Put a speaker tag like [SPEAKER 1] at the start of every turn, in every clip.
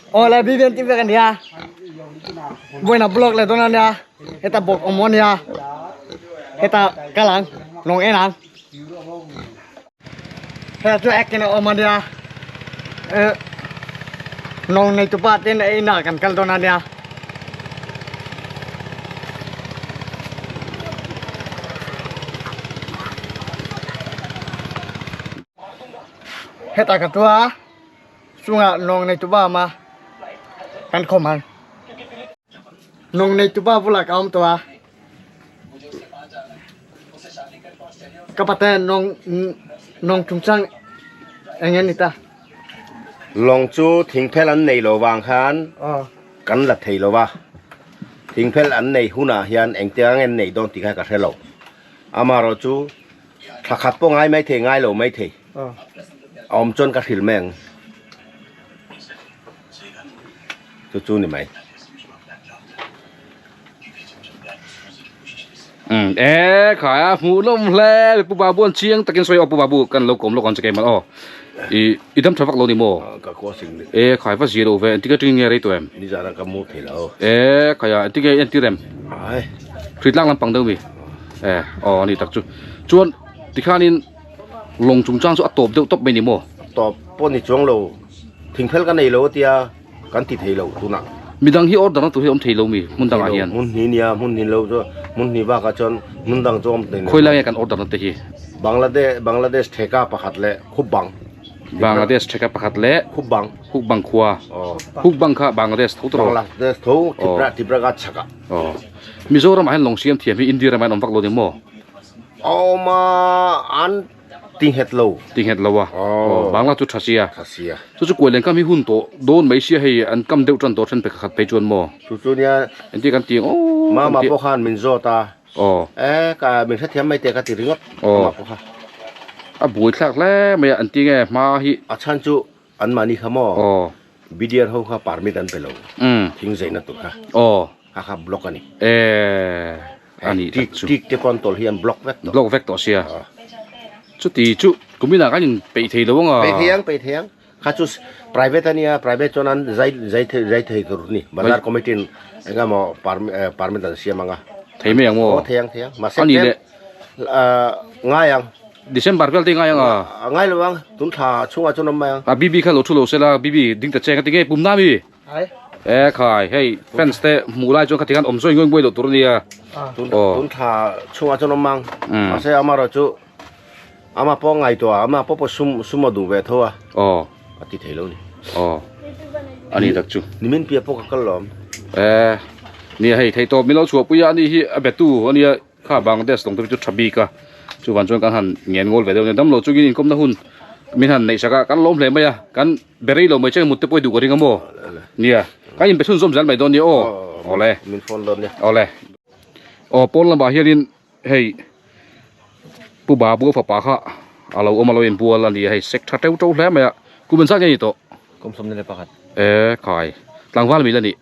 [SPEAKER 1] Awle BBN tih vek ania vawiin ah blog leh dawn ania heta bawk awm ania heta kal ang lawng en ang heta chu ek in a awm ania eh lawng nei tupa ten a inah kan kal dawn ania. Heta ka tua. Chungah nawng nei tupa a awm a, kan khawm ang. Nawng nei tupa bulah ka awm tawh a, ka pate nawng nawng chungchang eng nge ni ta?
[SPEAKER 2] Lawng chu thingphel an nei lo vang khan kan la thei lo va, thingphel an nei hunah hian engtiang nge an neih dawn tih kha ka hre lo. Amaherawhchu thla khat pawh ngai maithei ngai lo maithei. A awm chuan ka hrilh mai ang. Chu chu ni mai.
[SPEAKER 3] Um e khai a hmuh lawm hle pu babu an chiang takin sawi aw pu babu kan lo kawm lawk ang che keimah aw i i dam tha vak lo ni maw
[SPEAKER 2] ka ko sing ni
[SPEAKER 3] e khai va zia lo ve engtik atangin nge rei tawh em
[SPEAKER 2] nizan a ka mu thei lo
[SPEAKER 3] e khai a engtik nge entir em
[SPEAKER 2] ai
[SPEAKER 3] hritlang lampang deuh mi e aw ani tak chu chuan tikhanin Lawng chungchang chu a tawp deuh tawp mai ni maw?
[SPEAKER 2] A tawp pawh ni chuang lo, thingphel ka nei lo a tia kan ti thei lo tunah.
[SPEAKER 3] Midang hi order na tur hi a awm thei lo mi hmun dangah hian?
[SPEAKER 2] Thei lo, hmun hnih nia, hmun hnih lo chu hmun hnih bakah chuan hmun dang chu a awm thei lo.
[SPEAKER 3] Khawi lai nge kan order na te hi?
[SPEAKER 2] Bangladesh, Bangladesh theka pakhat leh Khupbang.
[SPEAKER 3] Bangladesh theka pakhat leh
[SPEAKER 2] Khupbang.
[SPEAKER 3] Khupbang khua.
[SPEAKER 2] Aw.
[SPEAKER 3] Khupbang kha Bangladesh tho tawh.
[SPEAKER 2] Bangladesh tho, Tripura, Tripura ka chhakah.
[SPEAKER 3] Aw. Mizoramah hian lawng siam thiam hi India ramah hian awm vak lo ni maw?
[SPEAKER 2] Awm a, an ti nghet lo.
[SPEAKER 3] Ti nghet lo a.
[SPEAKER 2] Aw.
[SPEAKER 3] Bangla chu tha sia.
[SPEAKER 2] Tha sia.
[SPEAKER 3] Chu chu kuai len kam hi hun tawh dawn mai sia hei an kam deuh tan tawh then pe khat phei chuan maw.
[SPEAKER 2] Chu chu nia.
[SPEAKER 3] Engtin kan ti ang aw.
[SPEAKER 2] Mama pawh khan min zawt a.
[SPEAKER 3] Aw.
[SPEAKER 2] E ka min hrethiam mai teh ka ti ringawt.
[SPEAKER 3] Aw.
[SPEAKER 2] Amah pawh kha.
[SPEAKER 3] A buai thlak hle mai a an ti nge hma hi.
[SPEAKER 2] A chhan chu an mahni kha maw.
[SPEAKER 3] Aw.
[SPEAKER 2] BDR ho kha permit an pe lo.
[SPEAKER 3] Umm.
[SPEAKER 2] Thing zeina tur kha.
[SPEAKER 3] Aw.
[SPEAKER 2] Kha kha block a ni.
[SPEAKER 3] E a nih tak chu.
[SPEAKER 2] Tik te pawn tawlh hi an block vek tawh.
[SPEAKER 3] Block vek tawh sia. Chuti chu kuminah kan in peih thei lo ang a.
[SPEAKER 2] Peih thei ang, peih thei ang. Kha chu private a nia, private chuan an zai zai thei zai thei tur ni. Bazar committee in eng emaw permit an siam ang a.
[SPEAKER 3] Thei mai ang maw?
[SPEAKER 2] Aw thei ang, thei ang. Mahse
[SPEAKER 3] A nih leh.
[SPEAKER 2] Ngai ang.
[SPEAKER 3] December vel te ngai ang a.
[SPEAKER 2] Ngai lo ang, tun thla chhungah chuan awm mai ang.
[SPEAKER 3] A BB kha lo thu lo sela, BB ding ta cheng a ti nge pum na mi? E khai, hei fans te hmuh lai chuan khati khan awm zawi ngawi ngawi loh tur a nia.
[SPEAKER 2] Tun tun thla chhungah chuan awm ang. Mahse amaherawh chu ama pawh ngaihtuah ama pawh pawh sum sum a duh ve tho a.
[SPEAKER 3] Aw.
[SPEAKER 2] A ti thei lo ni.
[SPEAKER 3] Aw. A ni tak chu.
[SPEAKER 2] Nimin piah pawh ka kal lo awm.
[SPEAKER 3] E nia hei theihtawp min lo chhuahpui a, ani hi a betu a nia. Kha Bangladesh lawng te chu tha bik a, chuvan chuan kan han ngen ngawl ve deuh nia, damlo chungin inkawmna hun min han neih sak a, kan lawm hle mai a, kan be rei lo mai che mut te pawh i duh ka ring a maw? Nia, kan inbe chhunzawm zel mai dawn nia aw, awle, awle. Aw pawn lamah hianin hei Pu Babu fapa kha a lo awm a lo inbual a ni a, hei sek tha teuh teuh hle mai a, kum engzat nge ni tawh?
[SPEAKER 4] Kum 21.
[SPEAKER 3] E khai, tlangval mil a nih.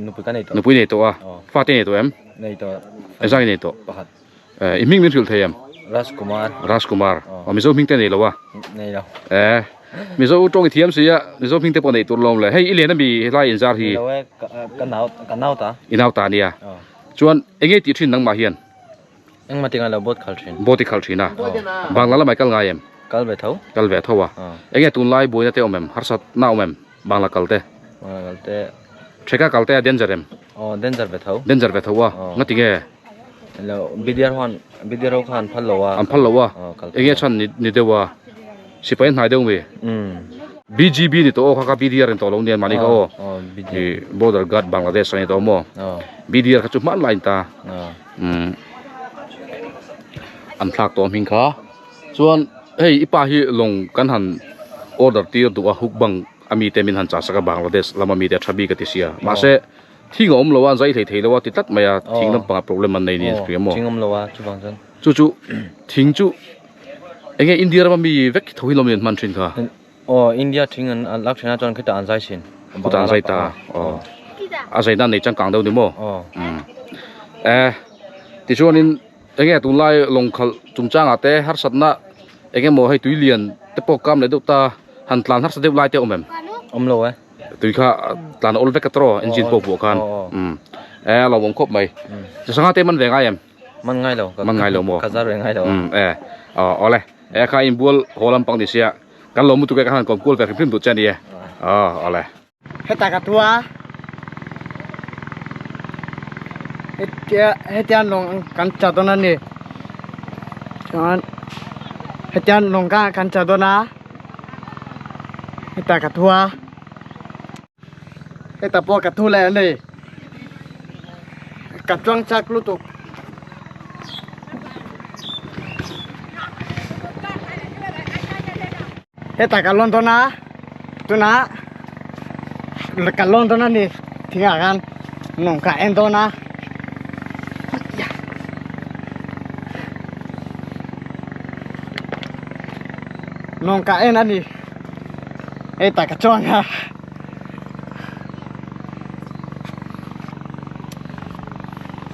[SPEAKER 4] Nupui ka nei tawh.
[SPEAKER 3] Nupui nei tawh a, fate nei tawh em?
[SPEAKER 4] Nei tawh.
[SPEAKER 3] Engzat nge nei tawh?
[SPEAKER 4] Pakhat.
[SPEAKER 3] E, i hming min hrilh thei em?
[SPEAKER 4] Rajkumar.
[SPEAKER 3] Rajkumar. Aw Mizo hming te nei lo a?
[SPEAKER 4] Nei lo.
[SPEAKER 3] E, Mizo tawng i thiam si a, Mizo hming te pawh neih tur lawm le. Hei i len ami helai inzar hi?
[SPEAKER 4] Nei lo e, ka nau, ka nau ta.
[SPEAKER 3] I nau ta nia. Chuan enge tih thin nangmah hian?
[SPEAKER 4] Engmah tingai lo boat khal thin.
[SPEAKER 3] Boat i khal thin a. Bangla lamah i kal ngai em?
[SPEAKER 4] Kal ve tho.
[SPEAKER 3] Kal ve tho a. Enge tunlai buaina te awm em? Harsatna awm em? Bangla kal te.
[SPEAKER 4] Bangla kal te.
[SPEAKER 3] Theka kal te a danger em?
[SPEAKER 4] Aw danger ve tho.
[SPEAKER 3] Danger ve tho a. Ngati nge?
[SPEAKER 4] Lo BDR ho BDR ho kha an phal lo a.
[SPEAKER 3] An phal lo a. Enge chhan ni deuh a? Sipai an hnai deuh mi? BGB ni tawh aw kha kha BDR ni tawh lo nia mahni kha aw. Border Guard Bangladesh a ni tawh maw? BDR kha chu hman lai a ni ta. Umm an thlak tawh hming kha chuan hei i pa hi lawng kan han order tir duh a hook bang a mite min han chah sak a Bangladesh lama mite a tha bik a ti sia mahse thing a awm lo a an zai hlei thei lo a ti tlat mai a thing lampangah problem an nei niin a hria maw
[SPEAKER 4] thing awm lo a chuvang chuan
[SPEAKER 3] chu chu thing chu eng nge India rama mi vek tho hi lawm in an hman thin kha.
[SPEAKER 4] Aw India thing an lak thin a chuan khitah an zai thin.
[SPEAKER 3] Khutah an zai ta aw a zai dan nei changkang deuh ni maw?
[SPEAKER 4] Aw.
[SPEAKER 3] E tichuanin enge tunlai lawng khalh chungchangah te harsatna eng emaw hei tui lian te pawh kam leh deuh ta han tlan harsa deuh lai te a awm em?
[SPEAKER 4] Awm lo e.
[SPEAKER 3] Tui kha tlan awl vek a tawh engine pawh buah khan. E a lawmawm khawp mai. Chu sangha te man ve ngai em?
[SPEAKER 4] Man ngai lo.
[SPEAKER 3] Man ngai lo maw?
[SPEAKER 4] Ka zar ve ngai lo.
[SPEAKER 3] E awle. E kha inbual haw lampang ni sia kan lawm lutuk e ka han kawm kual ve hrim hrim duh che a ni e. Aw awle.
[SPEAKER 1] Heta ka tua hetia hetia lawng kan cha dawn a ni chuan hetia lawng kha kan cha dawn a heta ka tua heta pawh ka thu leh a ni ka chuang chak lutuk. Heta ka lawn dawn a tunah ka lawn dawn a ni thingah khan lawng ka en dawn a lawng ka en a ni heta ka chuang a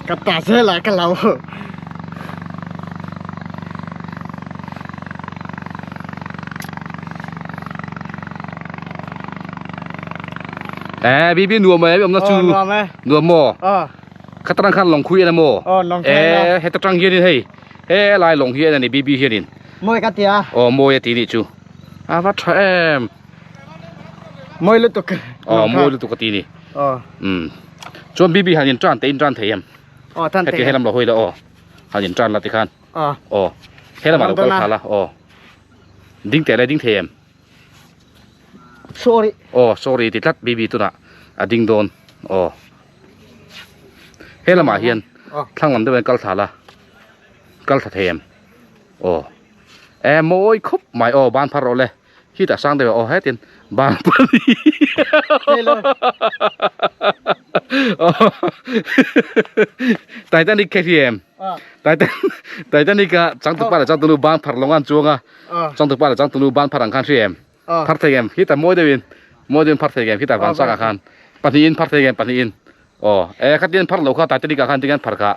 [SPEAKER 1] ka ta zel a ka lo.
[SPEAKER 3] Eh bibi nuam e awm na chu
[SPEAKER 1] nuam e
[SPEAKER 3] nuam maw
[SPEAKER 1] ờ
[SPEAKER 3] khatarang khan lawng khui ena maw
[SPEAKER 1] ờ lawng khui ena
[SPEAKER 3] eh heta tang hianin hei he lai lawng hi ena ni bibi hianin
[SPEAKER 1] mawi ka tia
[SPEAKER 3] aw mawi a ti nih chu a va tha em
[SPEAKER 1] mawi lutuk
[SPEAKER 3] aw mawi lutuk a ti ni
[SPEAKER 1] aw
[SPEAKER 3] um chuan bibi han in tan te in tan thei em
[SPEAKER 1] aw tan
[SPEAKER 3] heti helam lo hawi la aw han in tan la tikhan
[SPEAKER 1] aw
[SPEAKER 3] aw helamah lo kal thla la aw ding teh le ding thei em
[SPEAKER 1] sorry
[SPEAKER 3] aw sorry ti tlat bibi tunah a ding dawn aw helamah hian thlang lam deuh hian kal thla la kal thla thei em aw e mawi khup mai aw ban phar rawh le Khi tah sang deuh aw hetin bang pali Titanic khe hi em Titanic a changtupa leh changtunu bang phar lawng an chuang a changtupa leh changtunu bang phar ang khan hri em phar thei em khi tah mawi deuh in mawi deuh in phar thei em khi tah van sang ah khan pahnih in phar thei em pahnih in aw e khatin phar lo kha Titanic ah khan tinge an phar kha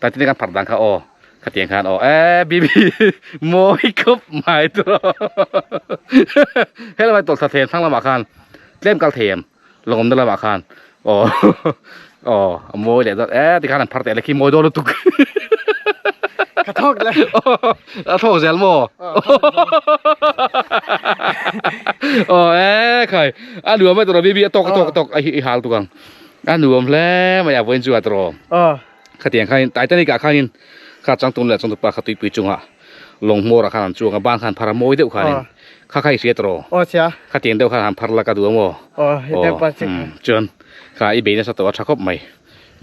[SPEAKER 3] Titanic an phar dan kha aw khatiang khan aw e bibi mawi khawp mai tur aw helai tawlh thla them thlang lamah khan tlem kal thei em lawngawmna lamah khan aw aw a mawi leh dawn e tikhan an phar teh leh khi mawi dawn lutuk
[SPEAKER 1] ka thawk le
[SPEAKER 3] a thawk zel maw aw e khai a nuam mai tur aw bibi a tawk a tawk a tawk a i hal tuk ang a nuam hle mai a vawiin chu a tur aw Khatiang khanin Titanic ah khanin kha changtun leh changtupa kha tuipui chungah lawng hmawr ah khan an chuang a ban khan phar a mawi deuh khanin kha kha i hria tawh aw
[SPEAKER 1] aw chia
[SPEAKER 3] khatiang deuh khan han phar la ka duh ang aw
[SPEAKER 1] aw hetiang pa chi
[SPEAKER 3] chuan kha i bei nasa tawh a tha khawp mai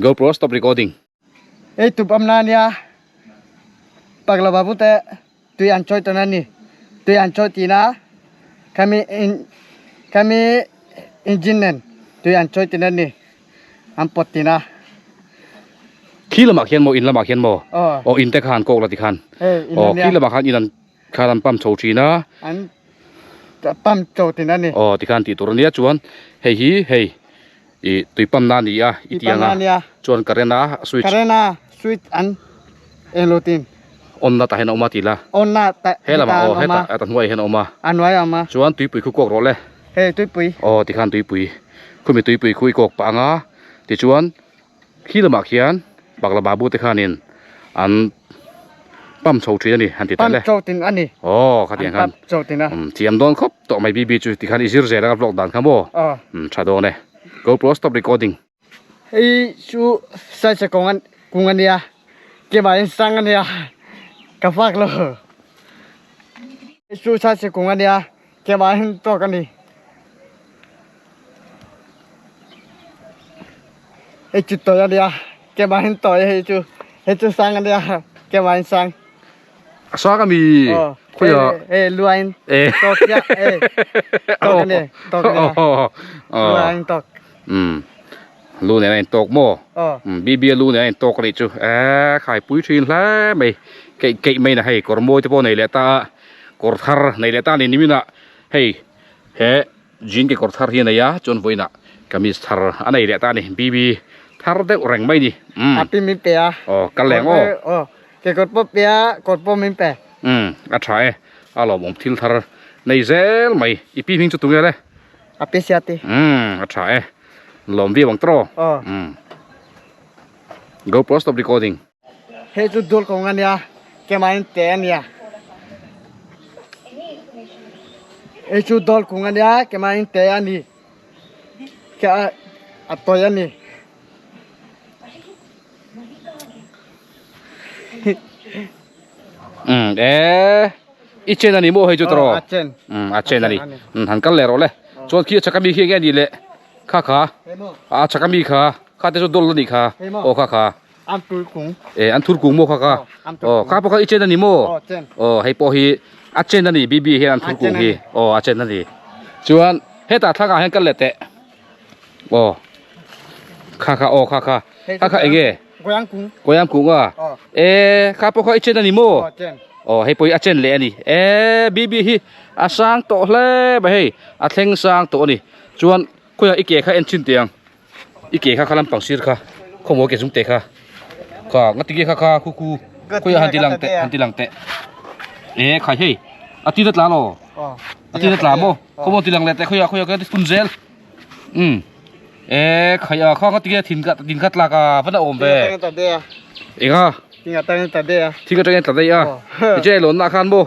[SPEAKER 3] GoPro stop recording.
[SPEAKER 1] Ei tup awm na ania paklo babu te tui an chawi tawn a ni tui an chawi tihna khami in khami engine nen tui an chawi tihna a ni. an pawt tin a.
[SPEAKER 3] Khi lamah khian maw in lamah khian maw aw in te kha han kawk la tikhan aw khi lamah khan in an khan an pump chho thin a
[SPEAKER 1] an pump chho thin a ni
[SPEAKER 3] aw tikhan tih tur ania chuan hei hi hei ih tui pump na ani a i tih ang a chuan current a switch
[SPEAKER 1] current a switch an englo tin
[SPEAKER 3] on na tah hian a awm a tih la
[SPEAKER 1] on na tah
[SPEAKER 3] he lamah aw hetah a hnuaiah hian a awm a
[SPEAKER 1] a hnuaiah a awm a
[SPEAKER 3] chuan tuipui khu kawk rawh le.
[SPEAKER 1] Hei tuipui.
[SPEAKER 3] Aw tikhan tuipui khumi tuipui khu i kawk pah anga tichuan khi lamah khian bakla babu te khanin an pump chho thin a ni han ti ta le.
[SPEAKER 1] Pump chho tin a ni.
[SPEAKER 3] Aw khatiang khan.
[SPEAKER 1] An pump chho tin a.
[SPEAKER 3] Thiam dawn khawp tawh mai bibi chu tikhan i zir zel anga vlog dan kha maw.
[SPEAKER 1] Aw.
[SPEAKER 3] Tha dawn e. GoPro stop recording.
[SPEAKER 1] Hei chu saisa kawng an kung ania keimah in sang ania ka fak lo hei chu saisa kung ania keimah in tawk ani hei chu tawi ania keimah in tawi hei chu hei chu sang ania keimah in sang.
[SPEAKER 3] A sang ami khawiah
[SPEAKER 1] hei luain tawk chiah hei tawk ani tawk ania luain tawk.
[SPEAKER 3] Umm lu nen a intawk maw?
[SPEAKER 1] Aw.
[SPEAKER 3] Umm BB a lu nen a intawk anih chu eee khai pui thin hle mai keih keih mai na hei kawr mawi te pawh nei leh ta a kawr thar nei leh ta a ni nimin ah hei he jean kekawr thar hi a nei a chuan vawiinah kamis thar a nei leh ta a ni BB thar deuh reng mai ni umm
[SPEAKER 1] A pi min pe a.
[SPEAKER 3] Aw kal leng aw.
[SPEAKER 1] Aw kekawr pawh pe a kawr pawh min pe.
[SPEAKER 3] Umm a tha e a lawmawm thil thar nei zel mai i pi hming chu tunge le?
[SPEAKER 1] A pe sia te.
[SPEAKER 3] Um a tha e. Lawm viau ang tawh.
[SPEAKER 1] Aw.
[SPEAKER 3] Um. GoPro stop recording.
[SPEAKER 1] Hei chu dul kawng a nia, kemahin te a nia. Hei chu dul kung a nia, kemahin te a ni. Ke a a tawi a ni.
[SPEAKER 3] Um e i chen a ni maw hei chu tawh.
[SPEAKER 1] A chen.
[SPEAKER 3] Um a chen a ni. Um han kal leh rawh le. Chuan khi a chak ami khi enge a nih le. Kha kha. A chak ami kha. Kha te chu dawlh a nih kha. Aw kha kha.
[SPEAKER 1] An tur kung.
[SPEAKER 3] E an thur kung maw kha kha. Aw kha pawh kha i chen a ni maw?
[SPEAKER 1] Aw chen.
[SPEAKER 3] Aw hei pawh hi a chen a ni BB hian an thur kung hi. Aw a chen a ni. Chuan hetah thlangah hian kal leh teh. Aw kha kha aw kha kha. Kha kha eng nge?
[SPEAKER 1] Goyang kung.
[SPEAKER 3] Goyang kung a. E kha pawh kha i chen a ni maw?
[SPEAKER 1] Aw chen.
[SPEAKER 3] Aw hei pawh hi a chen leh a ni. E BB hi a sang tawh hle mai hei a thleng sang tawh a ni. Chuan khawiah i ke kha en chhin teh ang. I ke kha kha lampang sir kha khawmaw ke zungte kha kha nga ti ge kha kha khu khu khawiah han ti lang teh han ti lang teh e khai hei a ti na tla lo a ti na tla maw khawmaw ti lang leh teh khawiah khawiah ka ti phun zel um e khai a kha nga ti ge thin ka tin kha tlak a va na awm ve enga thing atangin tla daih a tichuan ei lawnna khan maw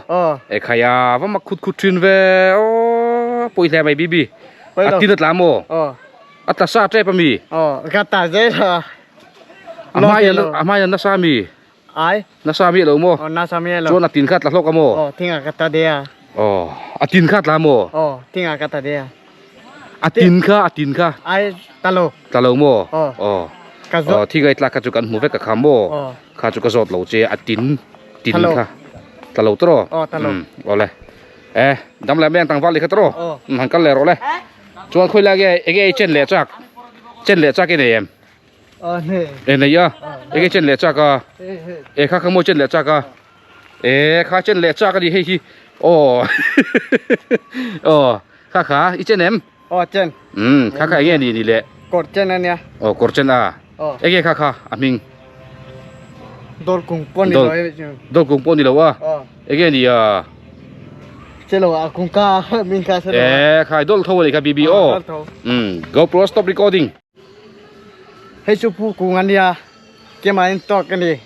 [SPEAKER 3] e khai a va mak khut khut thin ve aw pawi hle mai bibi a ti na tla maw A tla sa tep a mi?
[SPEAKER 1] Aw, ka ta zel a.
[SPEAKER 3] A hmai a hmai a nasa mi?
[SPEAKER 1] Ai.
[SPEAKER 3] Nasa mi lo maw?
[SPEAKER 1] Aw, nasa mi lo.
[SPEAKER 3] Chuan a tin kha tla hlawk a maw?
[SPEAKER 1] Aw, thing a ka ta de a.
[SPEAKER 3] Aw, a tin kha tla maw?
[SPEAKER 1] Aw, thing a ka ta de a.
[SPEAKER 3] A tin kha, a tin kha.
[SPEAKER 1] Ai, tla lo.
[SPEAKER 3] Tla lo maw?
[SPEAKER 1] Aw.
[SPEAKER 3] Aw.
[SPEAKER 1] Ka zawt.
[SPEAKER 3] Aw, thing a i tlak kha chu kan hmu vek a kha maw?
[SPEAKER 1] Aw.
[SPEAKER 3] Kha chu ka zawt lo che, a tin, tin kha. Tla lo tawh?
[SPEAKER 1] Aw, tla lo.
[SPEAKER 3] Aw le. E, dam leh mai ang tlangval leh kha tawh?
[SPEAKER 1] Aw.
[SPEAKER 3] Han kal leh rawh le. Chuan khawi lai nge enge i chen leh chak? Chen leh chak i nei em? E nei a, enge chen leh chak a? E kha kha maw chen leh chak a? E kha chen leh chak a ni hei hi. Aw Aw kha kha i chen em?
[SPEAKER 1] Aw chen.
[SPEAKER 3] Um kha kha enge ni ni le?
[SPEAKER 1] Kawr chen a nia.
[SPEAKER 3] Aw kawr chen a.
[SPEAKER 1] Aw.
[SPEAKER 3] Enge kha kha a hming?
[SPEAKER 1] Dawr kung pawh ni lo e.
[SPEAKER 3] Dawr kung pawh ni lo a.
[SPEAKER 1] Aw.
[SPEAKER 3] Enge ni a?
[SPEAKER 1] Chelo a kung ka min ka chelo.
[SPEAKER 3] Eh khai dol tho ani kha BB aw.
[SPEAKER 1] Dol tho.
[SPEAKER 3] Um GoPro stop recording.
[SPEAKER 1] Hei chu pu kung ania kema in tok ani.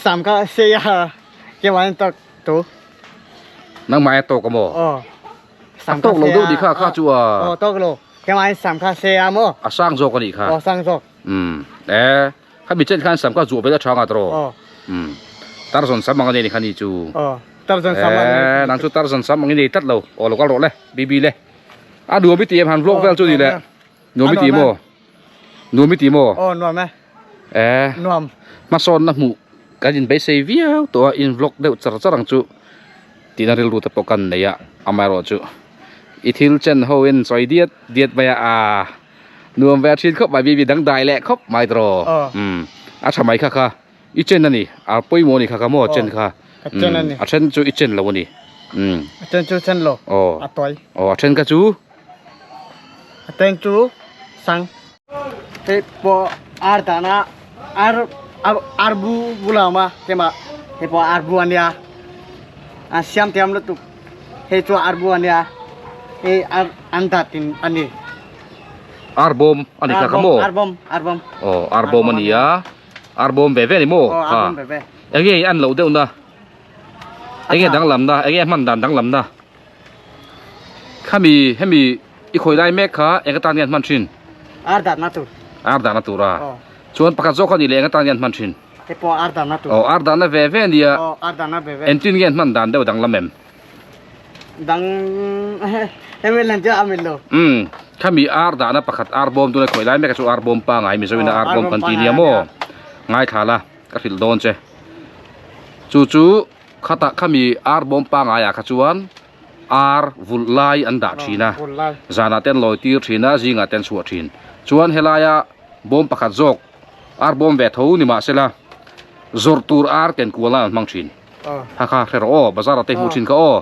[SPEAKER 1] Sam ka se ya kema in tok tu.
[SPEAKER 3] Nang mai tok amo.
[SPEAKER 1] Aw.
[SPEAKER 3] Sam tok lo deuh ni kha kha chu a.
[SPEAKER 1] Aw tok lo. Kema in sam kha se ya mo.
[SPEAKER 3] A sang zawk ani kha.
[SPEAKER 1] Aw sang zawk.
[SPEAKER 3] Um eh Khami chen khan sam kha zuah vel a tha ngat rawh.
[SPEAKER 1] Aw.
[SPEAKER 3] Um. Tarzan sam ang a nei ni kha ni chu.
[SPEAKER 1] Aw. Tarzan sam ang.
[SPEAKER 3] Eh, nang chu Tarzan sam ang i nei tlat lo. Aw lo kal rawh le. Bibi le. A nuam i ti em han vlog vel chu ni le. Nuam i ti maw? Nuam i ti maw?
[SPEAKER 1] Aw nuam e.
[SPEAKER 3] Eh.
[SPEAKER 1] Nuam.
[SPEAKER 3] Hmasawn na hmuh kan in beisei viau tawh a in vlog deuh char char ang chu tihna rilru te pawh kan nei a amaherawhchu i thil chen ho in sawi diat diat mai a aa. Nuam ve a thin khawp mai bibi dangdai leh khawp mai tawh umm a tha mai kha kha i chen a ni a pawimawh a ni kha kha maw chen kha
[SPEAKER 1] umm
[SPEAKER 3] a then chu i chen lo a ni umm
[SPEAKER 1] a then chu chen lo
[SPEAKER 3] aw
[SPEAKER 1] a tawi
[SPEAKER 3] aw a then kha chu
[SPEAKER 1] a then chu sang hei pawh ar dana ar ar bu bula awm a hema hei pawh ar bu a nia a siam thiam lutuk hei chu ar bu a nia hei ar an dat in a ni.
[SPEAKER 3] Arbawm a ni kha kha maw?
[SPEAKER 1] Arbawm, arbawm.
[SPEAKER 3] Aw, arbawm a ni a. Arbawm ve ve a ni maw?
[SPEAKER 1] Aw, arbawm ve ve.
[SPEAKER 3] Enge i an loh deuh na? Enge danglam na? Enge hman dan danglam na? Khami, hemi i khawi lai mek kha eng atan nge an hman thin?
[SPEAKER 1] Ar dan na tur.
[SPEAKER 3] Ar dan na tur a.
[SPEAKER 1] Aw.
[SPEAKER 3] Chuan pakhat zawk kha ni leh eng atan nge an hman thin?
[SPEAKER 1] Hei pawh ar dan na tur.
[SPEAKER 3] Aw, ar dan na ve ve a nia.
[SPEAKER 1] Aw, ar dan na ve ve.
[SPEAKER 3] Engtin nge an hman dan deuh danglam em?
[SPEAKER 1] Dang hemi lan chu a mil lo.
[SPEAKER 3] Umm khami ar dahna pakhat ar bawm tuna khawi lai mek a chu ar bawm pangai mizo in a ar bawm kan ti nia maw ngaithla la ka hrilh dawn che chu chu khatah khami ar bawm pangai ah kha chuan ar vulh lai an dah thin a zanah te an lawi tir thin a zingah te an chhuah thin chuan helaia bawm pakhat zawk ar bawm ve tho ni mahsela zawrh tur ar ken kual nan an hmang thin. Ha kha hre rawh aw, bazar ah te hmuh thin kha aw.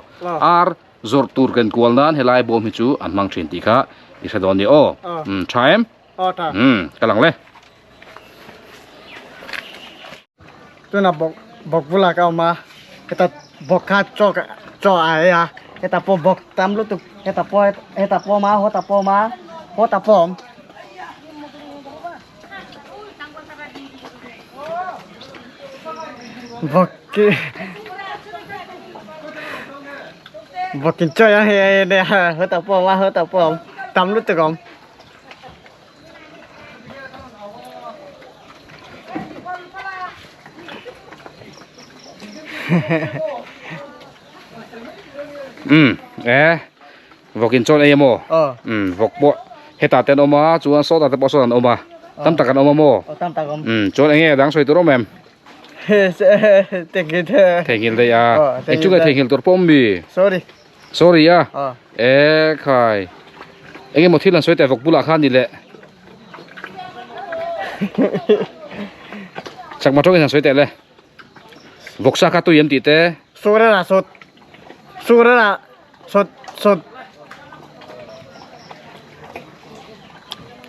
[SPEAKER 3] Ar zawrh tur ken kual nan helai bawm hi chu an hmang thin tih kha i hre dawn ni aw. Umm tha em? Umm ka lang le.
[SPEAKER 1] Tuna bawk bawk bulah ka awm a, heta bawk kha chaw chaw a ei a. Hetah pawh bawk tam lutuk hetah pawh hetah pawh a awm a hawtah pawh a awm a hawtah pawh a awm. Vawk ki vawk in chawi a hei hawtah pawh a awm a hawtah pawh a awm tam lutuk a awm.
[SPEAKER 3] Um e vawk in chawn ei a maw um vawk pawh hetah te an awm a chuan sawtah te pawh sawn an awm a tam tak an awm a maw um chuan eng nge dang sawi tur awm em theihnghilh daih a eng chu nge theihnghilh tur pawh awm mi sorry a e khai eng emaw thil an sawi teh vawk bulah khan ni leh chakma tawngin han sawi teh le vawksa kha tui em tih te
[SPEAKER 1] sura sot sura sot sot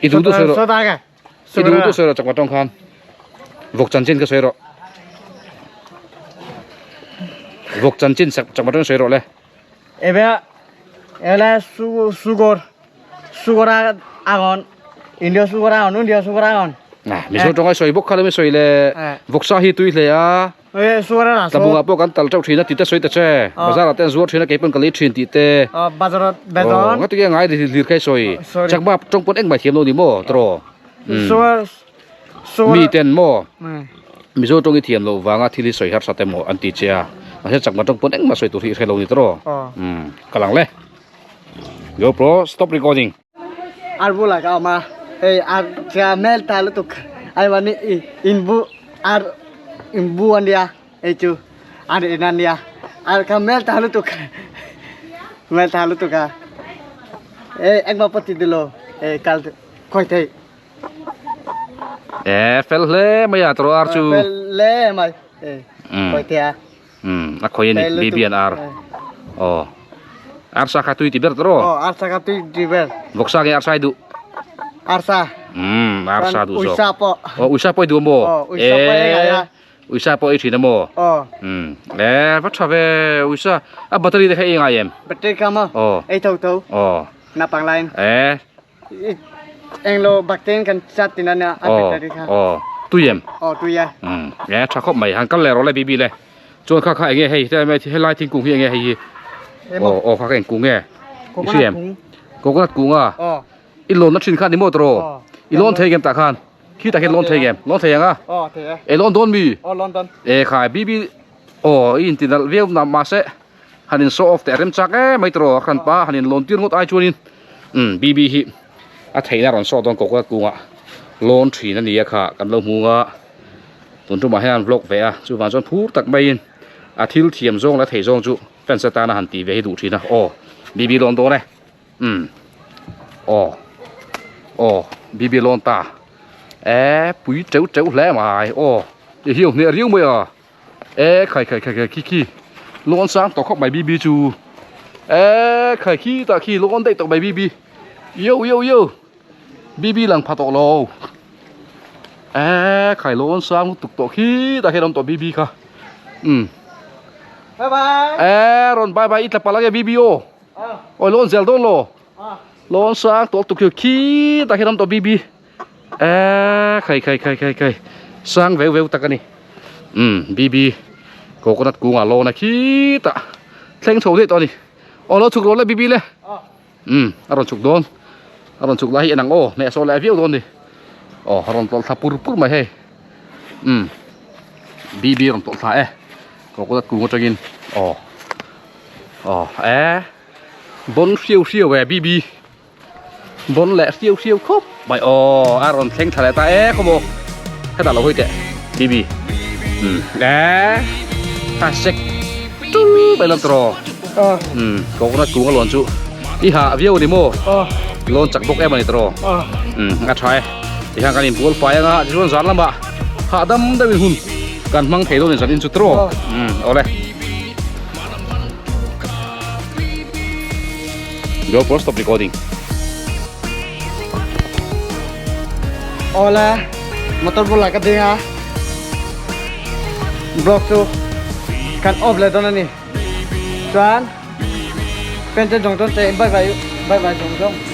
[SPEAKER 3] i duh duh sawi rawh i duh duh sawi rawh chakma tawng khan vawk chanchin kha sawi rawh vawk chanchin chakma tawng sawi rawh le
[SPEAKER 1] ebe ele su sugor sugor agon india sugor agon india sugor agon
[SPEAKER 3] na mizo tawng ai sawi bawk kha lo mi sawi le vawksa hi tui hle a Tlabungah pawh kan tal teuh thin a tih te sawi ta che. Bazar ah te an zuar thin a kei pawn ka lei thin tih te. Aw nga tinge ngai lir lir kha i sawi. Chakma tawng pawn engmah thiam lo ni maw tawraw. Mi ten maw Mizo tawng i thiam loh vanga thil hi sawi harsat emaw an ti che a. Mahse chakma tawng pawn engmah sawi tur hi i hre lo ni tawraw. Ka lang le. GoPro stop recording.
[SPEAKER 1] Ar bulah ka awm a hei ar tia hmel ta lutuk ai mahni inbu ar inbu a nia hei chu ar in a nia ar kha hmel ta lutuk hmel ta lutuk a hei engmah pawh ti duhlo hei kal khawi thei.
[SPEAKER 3] E fel hle mai a tawrh ar chu.
[SPEAKER 1] Fel hle mai hei khawi thei a.
[SPEAKER 3] Um a khawi a ni baby an ar aw arsa kha tui ti ber tawh
[SPEAKER 1] aw arsa kha tui ti ber
[SPEAKER 3] vawksa nge arsa i duh
[SPEAKER 1] arsa
[SPEAKER 3] um arsa duh zawk
[SPEAKER 1] uisa pawh
[SPEAKER 3] aw uisa pawh i duh maw
[SPEAKER 1] aw uisa pawh ei ngai a
[SPEAKER 3] uisa pawh ei thin a maw
[SPEAKER 1] aw
[SPEAKER 3] um e va tha ve uisa a battery te kha ei ngai em
[SPEAKER 1] battery kha maw
[SPEAKER 3] aw
[SPEAKER 1] ei tho tho
[SPEAKER 3] aw
[SPEAKER 1] napang lain
[SPEAKER 3] e
[SPEAKER 1] Englo bakten kan chat tin ania a battery kha.
[SPEAKER 3] Aw tui em?
[SPEAKER 1] Aw tui e.
[SPEAKER 3] Um e tha khawp mai han kal leh rawh le bibi le. Chuan kha kha enge hei te mai helai thingkung hi enge hei hi. Aw aw kha kha eng kung nge? I hria em? Coconut kung a.
[SPEAKER 1] Aw.
[SPEAKER 3] I lawn na thin kha ni maw tawh rawh? I lawn thei ngem tah khan? Khi tah khian lawn thei ngem? Lawn thei ang a?
[SPEAKER 1] Aw thei e.
[SPEAKER 3] E lawn dawn mi?
[SPEAKER 1] Aw lawn dawn.
[SPEAKER 3] E khai bibi aw i intinalh viau na mahse han in show off teh rem chak em mai tawh a hran pa han in lawn tir ngawt ai chuanin umm bb hi a theihna rawn saw dawn coconut kungah lawn thin a ni a kha kan lo hmu a tun tumah hian an vlog ve a chuvang chuan phur tak maiin a thil thiam zawng leh a thei zawng chu fans atana han tih ve hi duh thin a aw bb lawn dawn e umm aw aw bb lawn ta e pui teuh teuh hle mai aw ti hi a hneh riau mai a. E khai khai khai khai khi khi lawn sang tawh khawp mai bb chu e khai khi tah khi lawn daih tawh mai bb yo yo yo bb lang pha tawh lo e khai lawn sang lutuk tawh khi tah khian a awm tawh bb kha um
[SPEAKER 1] bye bye
[SPEAKER 3] e rawn bye bye i tla palh ange bb aw awi lawn zel dawn lo lawn sang tawh lutuk khi khi tah khian a awm tawh bb E khai khai khai khai khai sang veu veu tak ani um bb coconut kungah lawn a khitah thleng chho daih tawh ani aw lo chhuk rawh le bb le um a rawn chhuk dawn a rawn chhuk lai hi en ang aw hneh saw leh viau dawn ni aw a rawn tawlh thla pur pur mai hei um bb rawn tawlh thla e coconut kung atangin aw aw e bon hriau hriau e bb Bawn leh hriau hriau khawp mai aw a rawn thleng thla leh ta e khaw maw hetah lo hawi teh bb um e a sek tul mai lam tawh um coconut kung a lawn chu i hah viau a ni maw lawn chak bawk em a ni tawh um a tha e tihian kan inbual fai anga tichuan zan lamah hahdam deuhin hun kan hmang thei dawn in zan in chu tawh um awle. GoPro stop recording.
[SPEAKER 1] Awle motor bulah ka ding a vlog chu kan off leh dawn a ni chuan. Pen te zawng zawng te bye bye bye bye zawng zawng.